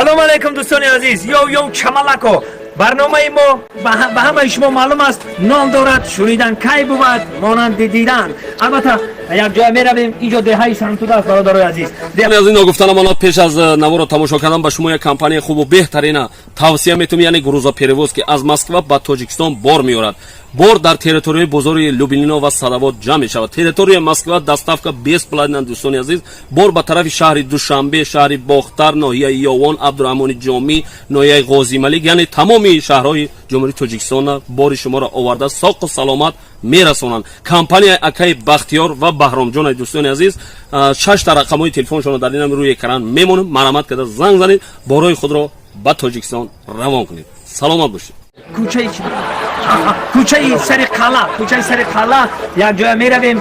Салом алейкум, дӯстони азиз. Йоу, йоу, чамалако. Барномаи мо ба ҳамаи шумо маълум аст, ном дорад «Шунидан кай бувад монанди дидан». Албатта, як ҷоя меравем. Инҷо деҳаи Сангтуда аст, бародарои азиз. Аз ин ногуфтанам монад, пеш аз наворо тамошо кардан ба шумо як компанияи хубу беҳтарина тавсия метавонем, яъне грузоперевозки. Аз Москва ба Тоҷикистон бор меорад. Бор дар территорияи бозори Люблино ва Садовод ҷамъ мешавад. Территорияи Москва доставка бесплатна. Дӯстони азиз, бор ба тарафи шаҳри Душанбе, шаҳри Бохтар, ноҳияи Ёвон, Абдураҳмони Ҷомӣ, ноҳияи Ғозималик, яъне тамоми шаҳрҳои Ҷумҳурии Тоҷикистона бори шуморо оварда, соқу саломат мерасонанд. Компанияи акаи Бахтиёр ва Баҳромҷонаи. Дӯстони азиз, шашта рақамҳои телефоншонро дар инам рӯи экран мемонем. Марҳамат карда занг занед, борои худро ба Тоҷикистон равон кунед. Саломат бошед. Кӯчаи чӣ? Кӯчаи сари қала, кӯчаи сари қала. Як ҷоя меравем.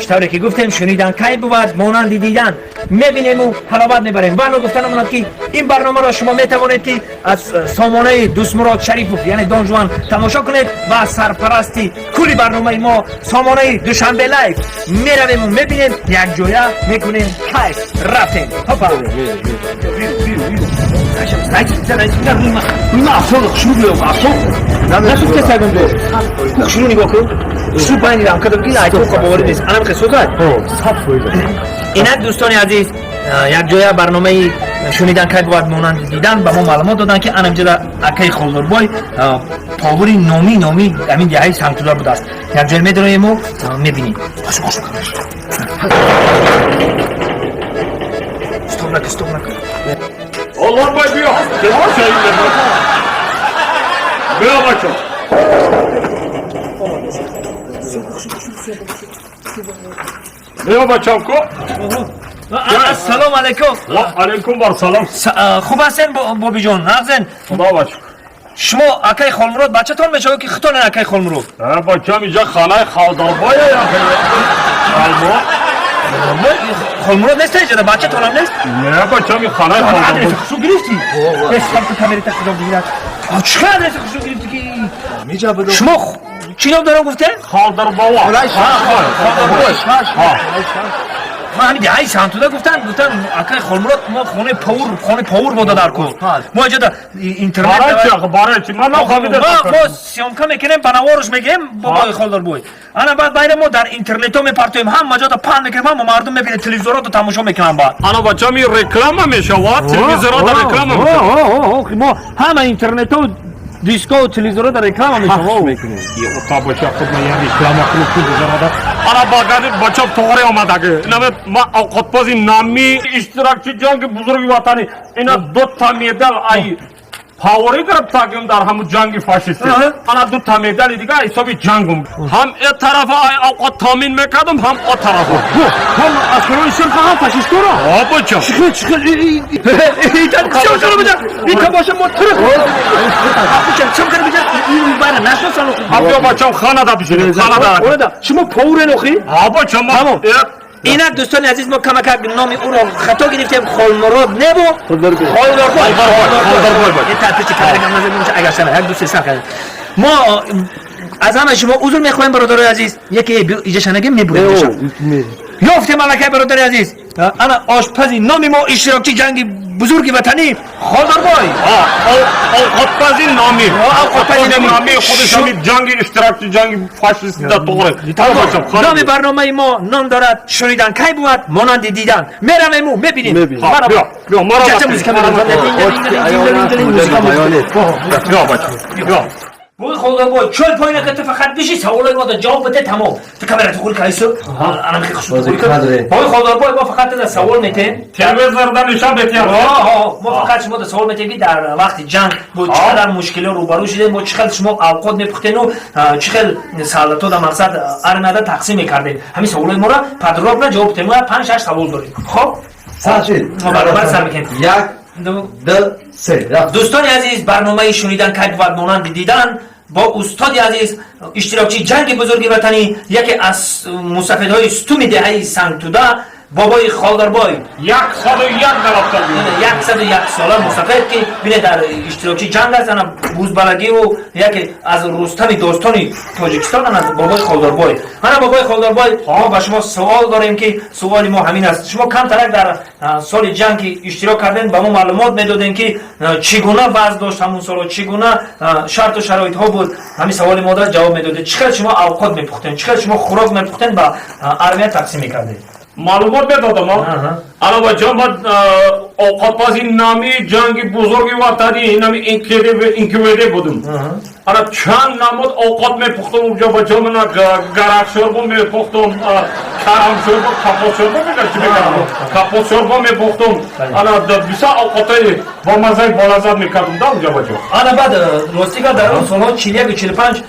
Чӣ тавре ки гуфтем, шунидан кай бувад монанди дидан. Мебинему ҳаловат мебарем. Ва ногуфта намонад, ки ин барномаро шумо метавонед, ки аз сомонаи Дӯстмурод Шарипов, яъне Донжуан, тамошо кунед ва сарпарасти кулли барномаи мо сомонаи Душанбе Лайф. Меравему мебинем, якҷоя мекунем кайф. Рафтем, хопа. Хушрӯ нигоҳ кун, хушрӯ байни рамкадам ки айтоқа боварӣ нест, анам хесозад. Инак, дӯстони азиз, якҷоя барномаи «Шунидан кай бувад монанди дидан» ба мо маълумот доданд, ки анамҷода акаи Холдорбой повари номи ҳамин деҳаи Сангтуда будааст. Якҷоя медароему мебинем. Стоп накун, стоп накун. Холдорбой, биё. Биё, бачо. Биё, бачам ко. Ассалому алайкум. Ва алайкум вассалом. Хуб ҳастен, бобиҷон, нағзен? Худо бачо. Шумо акаи Холмурод бачатон мешавад, ки худтон акаи Холмурод? Бачам, инҷа хонаи Холдорбой. Холмурод. Холмурод нест инҷа, бачатонам нест? Не, бачам, ин хонаи Холдорбой. Адреси хушрӯ гирифтӣ? Сабту камерата худо бигирад. Чӣ адреси хушрӯ гирифтӣ, ки шумо чӣ ном дорам гуфте? Холдорбова. Холдорбой. Ман ҳамин деҳаи Сангтуда гуфтан акаи Холмурод, мо хонаи повар, хонаи повар бода дар кор. Мо инҷода интернет Барои чӣ? Барои чӣ? Ман нахоҳидам. Мо съёмка мекунем, ба наворш мегирем, бобои Холдорбой. Ана баъд байра мо дар интернетҳо мепартоем, ҳама ҷода паҳн мекунем, ҳама мардум мебинад, телевизорото тамошо мекунам баъд. Ана, бачам, ин реклама мешавад, телевизорото реклама мешавад. Мо ҳама интернетҳо, диско, телевизорото реклама мешавад. Та бача, худ ман я реклама кунам телевизорото. Ана багади, бачам, тоғри омадаги. Ина ма овқатпази нами, иштирокчи ҷанги бузурги ватанӣ. Ина дута медал ай поварӣ гирифтагим дар ҳамун ҷанги фашистӣ. Ана дута медали дига ҳисоби ҷангум. Ҳам э тарафа ай овқат таъмин мекардам, ҳам о тарафа. Ҳам аскарои сурха, ҳам фашисторо? О, бача. Чихел, чихел? Ита боша, мо турк нашносам. Биё, бачам, ханада бишинем, ханада. Шумо поварен охи? Ҳа, бачам. Инак, дӯстони азиз, мо камакак номи ӯро хато гирифтем. Холмурод небу, Холдорбой. Агар як ду се сар. Мо аз ҳамаи шумо узр мехоҳем, бародарои азиз. Яке иҷашанаги мебурем, ёфтем аллакай. Бародари азиз, ана ошпази номи мо, иштирокчи ҷанги бузурги ватанӣ, Холдорбой. Овқатпази номи, овқатпази номи худаш ҳами ҷанги, иштирокчи ҷанги фашистида, тоғри. Номи барномаи мо ном дорад «Шунидан кай бувад монанди дидан». Меравему мебинем. Музика. Биё. Бой Холдорбой, чой пойна ка, ту фақат биши, саволои мо да ҷавоб бите, тамом. Ту камера туғри кайсу? Ана михи хуш. Бой Холдорбой, мо фақат ту савол метем. Телевизорда нишон бетем. Ҳо, мо фақат шумо да савол метем, ки дар вақти ҷанг бо чӣ қадар мушкилиҳо рӯбарӯ шудем, мо чӣ хел шумо авқот мепухтену чӣ хел солдато да мақсад армияда тақсим мекардем. Ҳамин саволои моро подробно ҷавоб битем. Мо панҷ шаш савол дорем. Хоб? Сар шид. Мо баробар сар мекунем. Як, ду, се. Дӯстони азиз, барномаи «Шунидан кай бувад монанди дидан» бо устоди азиз, иштирокчии ҷанги бузурги ватанӣ, яке аз мусафедҳои стуми деҳаи Сангтуда. Бобои Холдарбой. 101 нарафтагӣ. 101 сола мусафед, ки бинед, дар иштирокчи ҷанг аст. Ана бузбалагиву яке аз рустами достони Тоҷикистон, ана бобои Холдарбой. Ана бобои Холдарбой, мо ба шумо суол дорем, ки суоли мо ҳамин аст: шумо камтарак дар соли ҷанг ки иштирок кардем, ба мо маълумот медодем, ки чӣ гуна вазъ дошт ҳамун соло, чӣ гуна шарту шароитҳо буд. Ҳамин саволи мо да ҷавоб медодед. Чӣ хел шумо авқот мепухтем, чӣ хел шумо хӯрок мепухтем, ба армия тақсим мекардед? Маълумот медодам. Ана бача, ман овқатпази нами ҷанги бузурги ватанӣ, нами НКВД будум. Ана чанд намуд овқат мепухтам унҷо, бача. Мана гарахшӯрбо мепухтам, карамшӯрбо, капотшӯрбо мегар, чӣ мекардам, капотшӯрбо мепухтам. Ана бисёр овқатҳои бомаззаи болаззат мекардам да унҷо, бача. Ана баъд, рости гап, дар он солҳо, 41-у 45,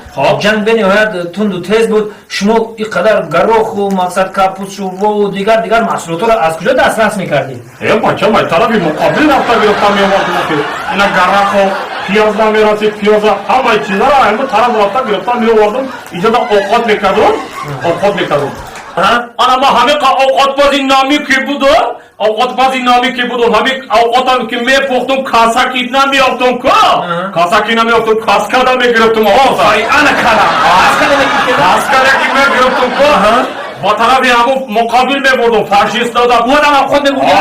ҷанг бениҳоят тунду тез буд. Шумо ин қадар гароху, мақсад, капустшӯрбову дигар дигар маҳсулотҳоро аз куҷо дастрас мекардед? Э, бача, май тарафи муқобил рафта гирифта меовардам. Ки ина гарахо, пиёз намерасид, пиёза, ҳамаи чизаро ҳама тараф рафта гирифта меовардам, иҷода овқат мекардам, овқат мекардам. Ана ма ҳамиқа овқатпази намӣ ки будам, овқатпази намӣ ки будам, ҳами овқатам ки мепухтум, касаки намеёфтум ку, касаки намеёфтум, каскада мегирифтум. Ана кала каскада мегирифтед? Каскада ки мегирифтум ку, ба тарафи ҳамун муқобил мебурдум фашистода. Одам овқот мебурдед?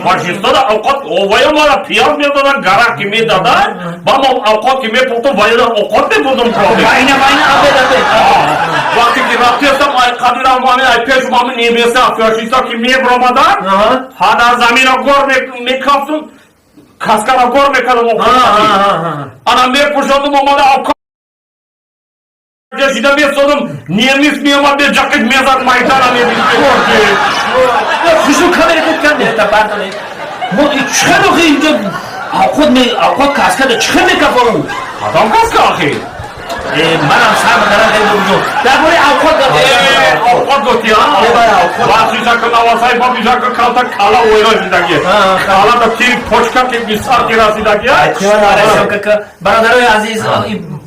Фашистода овқат вая мара пиёз медодан, гарах ки медодан, ба мо овқат ки мепухтум, ваяда овқат мебурдум. Вайна, вайна, абед, абед. Вақте ки рафтестам, ай қадирам, ами ай пешум ами немеса фашиста ки мебромадан, ҳада замина гор мекафтум, каскара гор мекардам, ана мепӯшондум, омада шида месодум, немис меомад, меҷақид, мезад, майдана мебисти. Хушу камера кардета бардонед. Мо чӣ хел охи инҷо авқот ме авқот каскада чӣ хел мекафору? Кадом каска охи? Манам сар дарам бобиҷон, дар бораи авқот. Авқот гуфти, бахшишака навасай бабишака, калта кала ойра шидаги, калада тири почка ки бисар ки расидаги. Бародарои азиз,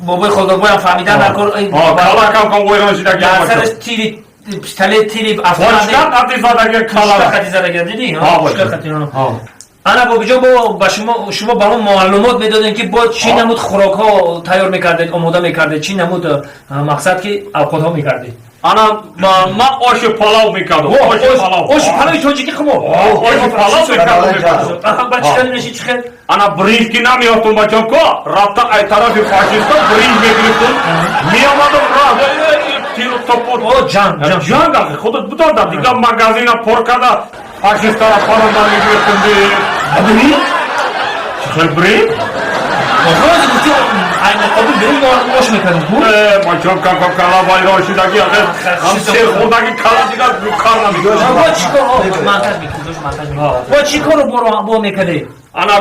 бобои Холдорбоям фаҳмидан дар кор. Кала кам кам ойра шидаги. Дар сараш тири пистолет, тири почка қати задаги кала. Қати задаги, дидӣ? Почка қати. Ана бобиҷон, бо ба шумо, шумо ба мо маълумот медодем, ки бо чӣ намуд хӯрокҳо тайёр мекардед, омода мекардед, чӣ намуд, мақсад, ки авқотҳо мекардед? Ана ман оши палав мекардам. Оши палави тоҷикӣ хумо. Оши палав мекардам. Ба чӣ хел меши, чӣ хел? Ана бринҷ ки намеёфтум, бачонко, рафта ай тарафи фашиста бринҷ мегирифтум, меомадам, тиру топо. Ҷанг. Ҷанг ахи, худат бидонда, дига магазина пур карда фашистара паронда мегирифтум. Бринҷ? Чӣ хел бринҷ? Охирози гуфти, ай муқобил бринҷ ош мекардем ку. Бачон, кам кала вайрон шидаги, ҳам сер хӯрдаги кала дигар кар намекунад. Бо чӣ кор монтаж мекунӣ? Монтаж мекунӣ. Бо чӣ кору бо мекардӣ? Ана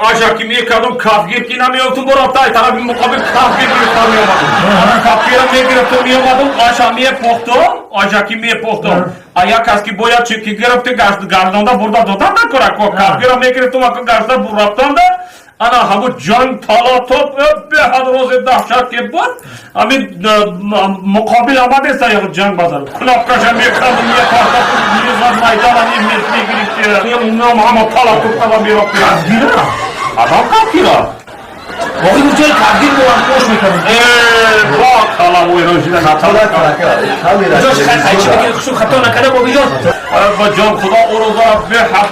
аша ки мекардум, кафгир ки намеёфтум, бо рафта ай тарафи муқобил кафгир гирифта меомадум, кафгира мегирифтум, меомадум, аша мепухтум. Аша ки мепухтум, а як кас ки бояд чи ки гирифти, гардонда бурда додан накора, кафгира мегирифтум, ака гашта рафтанда. Ана ҳамун ҷанг талатоп беҳад рози даҳшат ки буд, ҳамин муқобил омадеста, ҷанг базар кнопкаша мекардум, мепартафтум, мезад, майдана мегирифти, ҳама талатоп када мерафти. Кафгира? Адам кафгира. Охи гуфти, кафгир бо ош мекардем. Бо кала ойрон шида. Хушу хато накарда, бобиҷон. Ба ҷон худо, ӯ рӯзора беҳад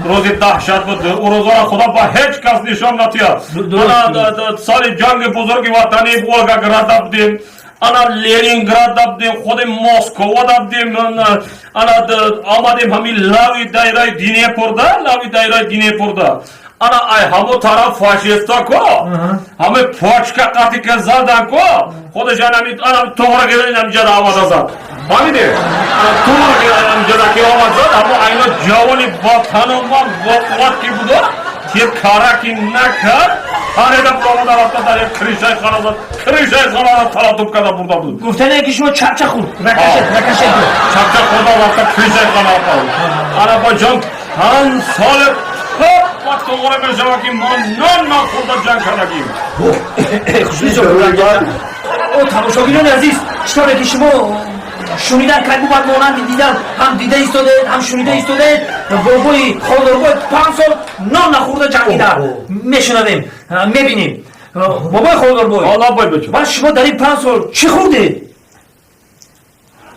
рӯзи даҳшат буд. Ӯ рӯзора худо ба ҳеҷ кас нишон натиҳад. Ана соли ҷанги бузурги ватанӣ Волгограда будем, ана Ленинграда будем, худи Москвада будем. Ана омадем ҳамин лави дайраи Днепрда, лави дайраи Днепрда. Ана ай ҳамо тараф фашиста ко ҳаме почка қати ки задан ко, худашан ана тоғра кидан ҳамҷада омада зад, фаҳмиди? Ана тоғра кидан ҳамҷада ки омад зад, ҳамо айно ҷавони батаноман боқувват ки буда, тир кара ки накард, ҳареда буромада рафта дар як крышаи хона зад, крышаи хонара талатуб карда бурда буд. Гуфтане ки шумо чапча хӯрд, ракашед, ракашед. Чапча хӯрда рафта крышаи хонара павд. Ана ба ҷон, чанд соли вақт тоғора мешавад, ки мо нон нахӯрда ҷанг кардагим. О, тамошобинони азиз, чӣ тавре ки шумо Шунидан кай бувад монанди дидан. Ҳам дида истодаед, ҳам шунида истодаед. Бобои Холдорбой 5 сол нон нахӯрда ҷангида. Мешунавем, мебинем. Бобои Холдорбой, баъд шумо дар ин 5 сол чӣ хӯрдед?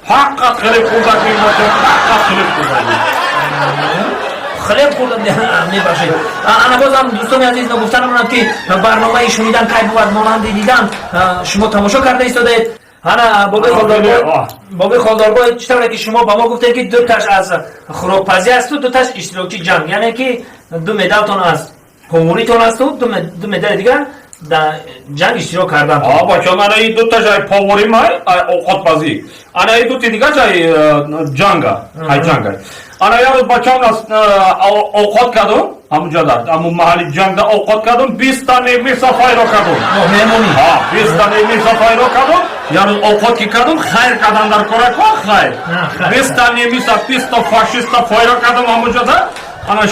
Фақат хлеб хӯрдакӣ, фақат хлеб хӯрдакӣ. Хлеб хӯрда. Мебахшед. Ана, бозам, дӯстони азиз, ногуфта намонад, ки барномаи «Шунидан кай бувад монанди дидан» шумо тамошо карда истодаед. Ана, бобои Холдорбой, бобои Холдорбой, чӣ тавре ки шумо ба мо гуфтед, ки дуташ аз хӯрокпазӣ асту дуташ иштирокчи ҷанг, яъне ки ду медалтон аз поваритон асту ду медали дигар дар ҷанг иштирок кардан. Бача, ана и дуташ ай повари май, ай овқатпазӣ, ана и дути дигар ай ҷанга, ай ҷанга. Ана як рӯз, бачам, овқат кардум ҳамунҷо, дар ҳамун маҳалли ҷангда овқат кардум, 20-та немиса файро кардум. Меҳмонӣ. 20-та немиса файро кардум. Як рӯз овқат ки кардум, хайр кардан дар корако, хайр, 20-та немиса, 20-та фашиста файро кардум ҳамунҷода. Ана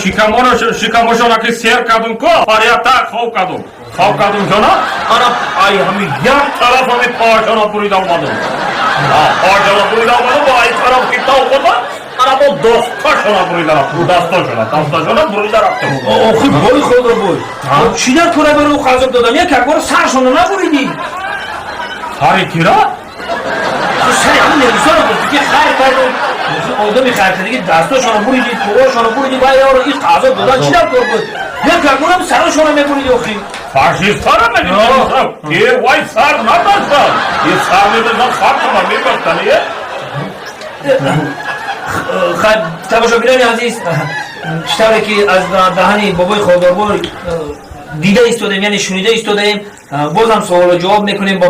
шикамошона ки сер кардум ко, парията хоб кардум, хоб кардум шона. Ана ай ҳами як тараф ҳами поашона бурида омадум, поашона бурида омадум, бо ай тараф ки худо, ана бо досташона бурида рафтум, дасташона, дасташона бурида рафтум. Охи, бой Холдорбой, чӣ дар кора барои азоб додан? Як якбора саршона набуридӣ? Сари кира? Сари ҳамин немисоро гуфти, ки хайр кардум. Одами хайркардагӣ дастошона буриди, поошона буриди ва яро ин азоб додан чӣ дар кор буд? Як якборам сарошона мебуриди, охи. Фашистара мегирам, ки вай сар надоштан, и сар медоштан, саршона мебастан е. Хайр, тамошобинони азиз, чӣ тавре ки аз даҳани бобои Холдорбой дида истодаем, яъне шунида истодаем, бозам суолро ҷавоб мекунем.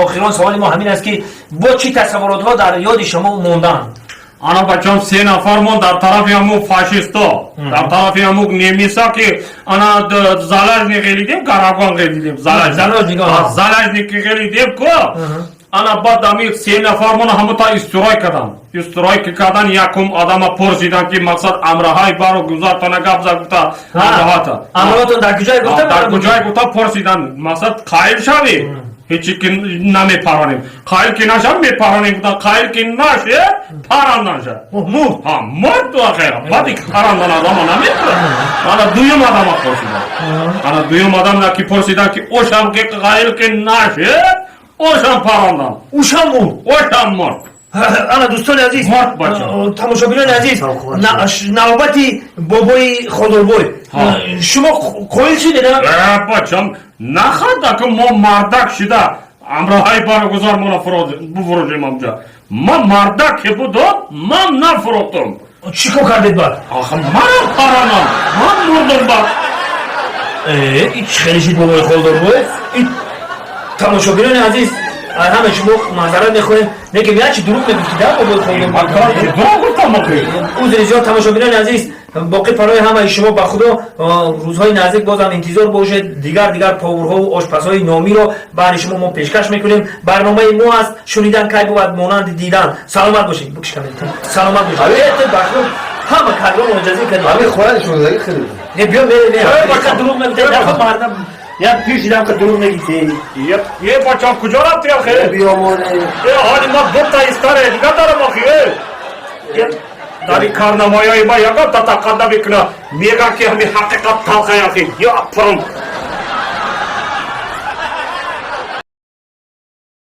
Охирон саволи мо ҳамин аст, ки бо чӣ тасаввуротҳо дар ёди шумо монданд? Ана, бачам, се нафармон дар тарафи ҳамун фашисто, дар тарафи ҳамун немиса, ки ана заложник ғелидем, гаравгон ғелидем, заложник ғелидем ко. Ана баъд ами се нафармон ҳамута истирой кардам. Истирой ки кардан, якум одама пурсидан, ки мақсад амраҳай баро гузартона гап зад, гуфта амраҳата. Амраҳатон дар куҷое гуфта? Дар куҷое гуфта пурсидан. Мақсад, қайл шавӣ, ҳечи ки намепаронем, қайл ки нашав, мепаронем гуфтан. Қайл ки наше, парандаша. Мурд. Ҳа, мурд. Ахера баъди парандан одама намепара. Ана дуюм одама пурсидан. Ана дуюм одам ки пурсидан, ки ошам ки қайл ки наше, ошам парандан. Ушам мурд. Ошам мурд. Ана, дӯстони азиз, тамошобинони азиз, навбати бобои Холдорбой. Шумо қоил шудед? Бачам, нахарда ки мо мардак шида амроҳаи барогузор моро буфурӯшем амҷа. Ман мардак ки будам, ман нафурӯхтам. Чӣ кор кардед баъд? Аха, манам паранам, ман мурдам баъд. Ин чӣ хеле шид, бобои Холдорбой? Тамошобинони азиз, ҳама шумо маъзарат мехоҳем, лекин як чи дурӯғ мегуфтӣ да, бобои Холдорбой. Дурӯғ гуфтам охи? Узри зиёд, тамошобинони азиз, боқӣ парои ҳамаи шумо. Ба худо, рӯзҳои наздик бозам интизор бошед, дигар дигар поварҳову ошпазҳои номиро баҳри шумо мо пешкаш мекунем. Барномаи мо аст «Шунидан кай бувад монанди дидан». Саломат бошед. Букш, саломат бошед. Ба худо, ҳама кардро муҷазӣ кардем. Не, биё, дурӯғ мегуфтед, мардам як пир шидам, ка дурӯғ мегуфтед. Е, бача, куҷо рафти охи? Е, ҳоли ма дута истаре дига дарам охи. Дар ин карнамояи ма ягон та тақат намекуна, мегӯям, ки ҳами ҳақиқат талхай охи, я пурм.